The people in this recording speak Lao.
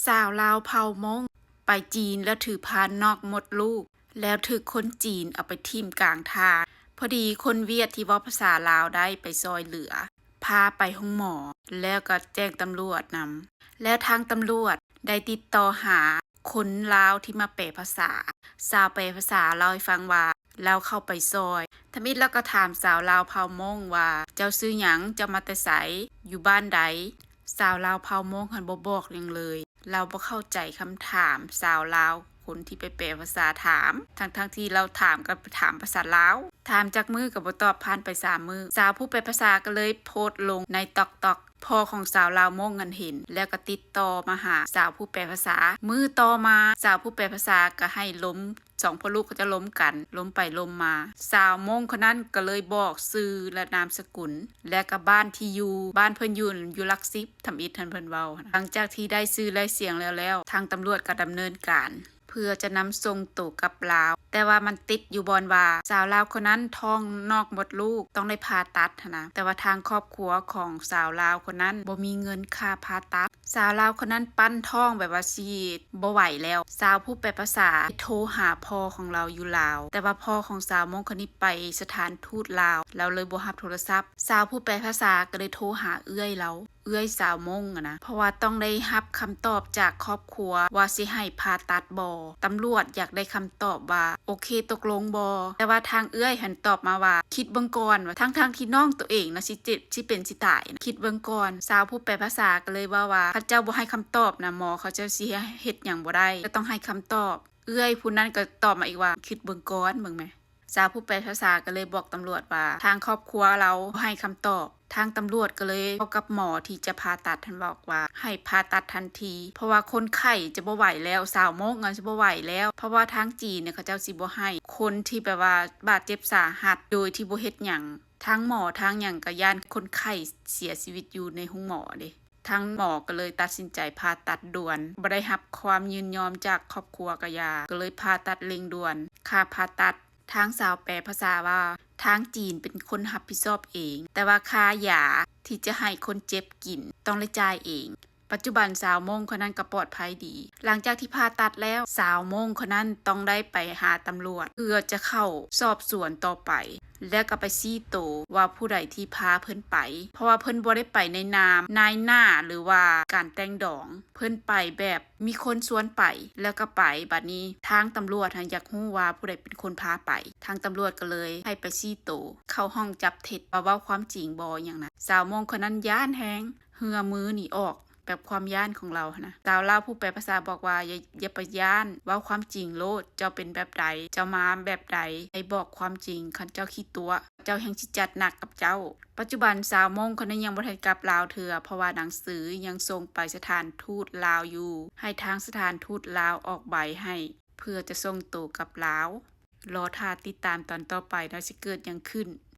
ສາວລາວເຜົ່າມົ້ງໄປຈີນແລ້ວຖືພານນອກມົດລູກ ແລ້ວຖືກຄົນຈີນເອົາໄປຖິ້ມກາງທາງ. ພໍດີຄົນຫວຽດທີ່ເວົ້າພາສາລາວໄດ້ໄປຊ່ອຍເຫຼືອ ພາໄປໂຮງໝໍ ແລ້ວກໍແຈ້ງຕຳຫຼວດນຳ. ແລ້ວທາງຕຳຫຼວດໄດ້ຕິດຕໍ່ຫາຄົນລາວທີ່ມາແປພາສາ. ຊາວແປພາສາເລົ່າໃຫ້ຟັງວ່າ ລາວເຂົ້າໄປຊ່ອຍ. ທຳອິດລາວກໍຖາມສາວລາວເຜົ່າມົ້ງວ່າ ເຈົ້າຊື່ຫຍັງ? ເຈົ້າມາແຕ່ໃສ? ຢູ່ບ້ານໃດ? ສາວລາວເຜົ່າມົ້ງຫັ້ນບໍ່ບອກຫຍັງເລີຍ. ລາວບໍ່ເຂົ້າໃຈຄຳຖາມສາວລາວຄົນທີ່ໄປແປພາສາຖາມ, ທັງໆທີ່ລາວຖາມກໍຖາມພາສາລາວ. ຖາມຈັກມື້ກໍບໍ່ຕອບ, ຜ່ານໄປສາມມື້ ສາວຜູ້ແປພາສາກໍເລີຍໂພສລົງໃນຕອກຕອກ. ພໍ່ຂອງສາວລາວມົ້ງນັ້ນເຫັນ ແລ້ວກໍຕິດຕໍ່ມາຫາສາວຜູ້ແປພາສາ. ມື້ຕໍ່ມາ ສາວຜູ້ແປພາສາກໍໃຫ້ລົມ ສອງພໍ່ລູກເຂົາເຈົ້າລົມກັນ ລົມໄປລົມມາ. ສາວມົ້ງຄົນນັ້ນກໍເລີຍບອກຊື່ ແລະ ນາມສະກຸນ ແລະ ກໍບ້ານທີ່ຢູ່. ບ້ານເພິ່ນຢູ່ ຢູ່ຫຼັກສິບ ທຳອິດຫັ້ນເພິ່ນເວົ້າ. ຫຼັງຈາກທີ່ໄດ້ຊື່ໄດ້ສຽງແລ້ວໆ ທາງຕຳຫຼວດກໍດຳເນີນການ ເພື່ອຈະນຳສົ່ງໂຕກັບລາວ, ແຕ່ວ່າມັນຕິດຢູ່ບ່ອນວ່າ ສາວລາວຄົນນັ້ນທ້ອງນອກມົດລູກ ຕ້ອງໄດ້ຜ່າຕັດຫັ້ນນະ. ແຕ່ວ່າທາງຄອບຄົວຂອງສາວລາວຄົນນັ້ນບໍ່ມີເງິນຄ່າຜ່າຕັດ. ສາວລາວຄົນນັ້ນປັ້ນທ້ອງແບບວ່າຊິບໍ່ໄຫວແລ້ວ. ສາວຜູ້ແປພາສາໂທຫາພໍ່ຂອງລາວຢູ່ລາວ, ແຕ່ວ່າພໍ່ຂອງສາວມົ້ງຄົນນີ້ໄປສະຖານທູດລາວ, ລາວເລີຍບໍ່ຮັບໂທລະສັບ. ສາວຜູ້ແປພາສາກໍເລີຍໂທຫາເອື້ອຍລາວ ເອື້ອຍສາວມົ້ງຫັ້ນນະ ເພາະວ່າຕ້ອງໄດ້ຮັບຄຳຕອບຈາກຄອບຄົວວ່າຊິໃຫ້ຜ່າຕັດບໍ່. ຕຳຫຼວດຢາກໄດ້ຄຳຕອບວ່າ ໂອເຄ ຕົກລົງບໍ່? ແຕ່ວ່າທາງເອື້ອຍຫັ້ນຕອບມາວ່າ ຄິດເບິ່ງກ່ອນ. ທັງໆທີ່ນ້ອງໂຕເອງນະ ຊິເຈັບ ຊິເປັນ ຊິຕາຍນະ ຄິດເບິ່ງກ່ອນ. ສາວຜູ້ແປພາສາກໍເລີຍເວົ້າວ່າ ຄັນເຈົ້າບໍ່ໃຫ້ຄຳຕອບນະ ໝໍເຂົາເຈົ້າຊິເຮັດຫຍັງບໍ່ໄດ້, ເຈົ້າຕ້ອງໃຫ້ຄຳຕອບ. ເອື້ອຍຜູ້ນັ້ນກໍຕອບມາອີກວ່າ ຄິດເບິ່ງກ່ອນ ເບິ່ງແມ. ສາວຜູ້ແປພາສາກໍເລີຍບອກຕຳຫຼວດວ່າ ທາງຄອບຄົວລາວບໍ່ໃຫ້ຄຳຕອບ. ທາງຕຳຫຼວດກໍເລີຍບອກກັບໝໍທີ່ຈະຜ່າຕັດຫັ້ນ ບອກວ່າໃຫ້ຜ່າຕັດທັນທີ ເພາະວ່າຄົນໄຂ້ຈະບໍ່ໄຫວແລ້ວ, ສາວມົ້ງຫັ້ນຈະບໍ່ໄຫວແລ້ວ, ເພາະວ່າທາງຈີນເຂົາເຈົ້າຊິບໍ່ໃຫ້ຄົນທີ່ແບບວ່າບາດເຈັບສາຫັດໂດຍທີ່ບໍ່ເຮັດຫຍັງ. ທາງໝໍທາງຫຍັງກໍຢ້ານຄົນໄຂ້ເສຍຊີວິດຢູ່ໃນໂຮງໝໍເດ້. ທາງໝໍກໍເລີຍຕັດສິນໃຈຜ່າຕັດດ່ວນ, ບໍ່ໄດ້ຮັບຄວາມຍິນຍອມຈາກຄອບຄົວກໍຢ່າ, ກໍເລີຍຜ່າຕັດເລັ່ງດ່ວນ. ຄ່າຜ່າຕັດ ທາງສາວແປພາສາວ່າ ທາງຈີນເປັນຄົນຮັບຜິດຊອບເອງ, ແຕ່ວ່າຄ່າຢາທີ່ຈະໃຫ້ຄົນເຈັບກິນຕ້ອງໄດ້ຈ່າຍເອງ. ປັດຈຸບັນສາວມົ້ງຄົນນັ້ນກໍປອດໄພດີ. ຫຼັງຈາກທີ່ຜ່າຕັດແລ້ວ ສາວມົ້ງຄົນນັ້ນຕ້ອງໄດ້ໄປຫາຕຳຫຼວດ ເພື່ອຈະເຂົ້າສອບສວນຕໍ່ໄປ ແລ້ວກໍໄປຊີ້ໂຕວ່າຜູ້ໃດທີ່ພາເພິ່ນໄປ, ເພາະວ່າເພິ່ນບໍ່ໄດ້ໄປໃນນາມນາຍໜ້າ ຫຼືວ່າການແຕ່ງດອງ. ເພິ່ນໄປແບບມີຄົນຊວນໄປ ແລ້ວກໍໄປ. ບັດນີ້ທາງຕຳຫຼວດຫັ້ນຢາກຮູ້ວ່າຜູ້ໃດເປັນຄົນພາໄປ. ທາງຕຳຫຼວດກໍເລີຍໃຫ້ໄປຊີ້ໂຕ ເຂົ້າຫ້ອງຈັບເທັດ ວ່າເວົ້າຄວາມຈິງບໍ່ ຫຍັງນະ. ສາວມົ້ງຄົນນັ້ນຢ້ານແຮງ ເຫື່ອມືໜີອອກ ແບບຄວາມຢ້ານຂອງລາວຫັ້ນນະ. ສາວລາວຜູ້ແປພາສາບອກວ່າ ຢ່າ ຢ່າໄປຢ້ານ, ເວົ້າຄວາມຈິງໂລດ, ເຈົ້າເປັນແບບໃດ, ເຈົ້າມາແບບໃດ, ໃຫ້ບອກຄວາມຈິງ, ຄັນເຈົ້າຂີ້ຕົວະ ເຈົ້າແຮ່ງຊິຈັດໜັກກັບເຈົ້າ. ປັດຈຸບັນສາວມົ້ງຄົນນີ້ຍັງບໍ່ທັນກັບລາວເທື່ອ, ເພາະວ່າໜັງສືຍັງສົ່ງໄປສະຖານທູດລາວຢູ່, ໃຫ້ທາງສະຖານທູດລາວອອກໃບໃຫ້ ເພື່ອຈະສົ່ງໂຕກັບລາວ. ລໍຖ້າຕິດຕາມຕອນຕໍ່ໄປວ່າຊິເກີດຫຍັງຂຶ້ນ.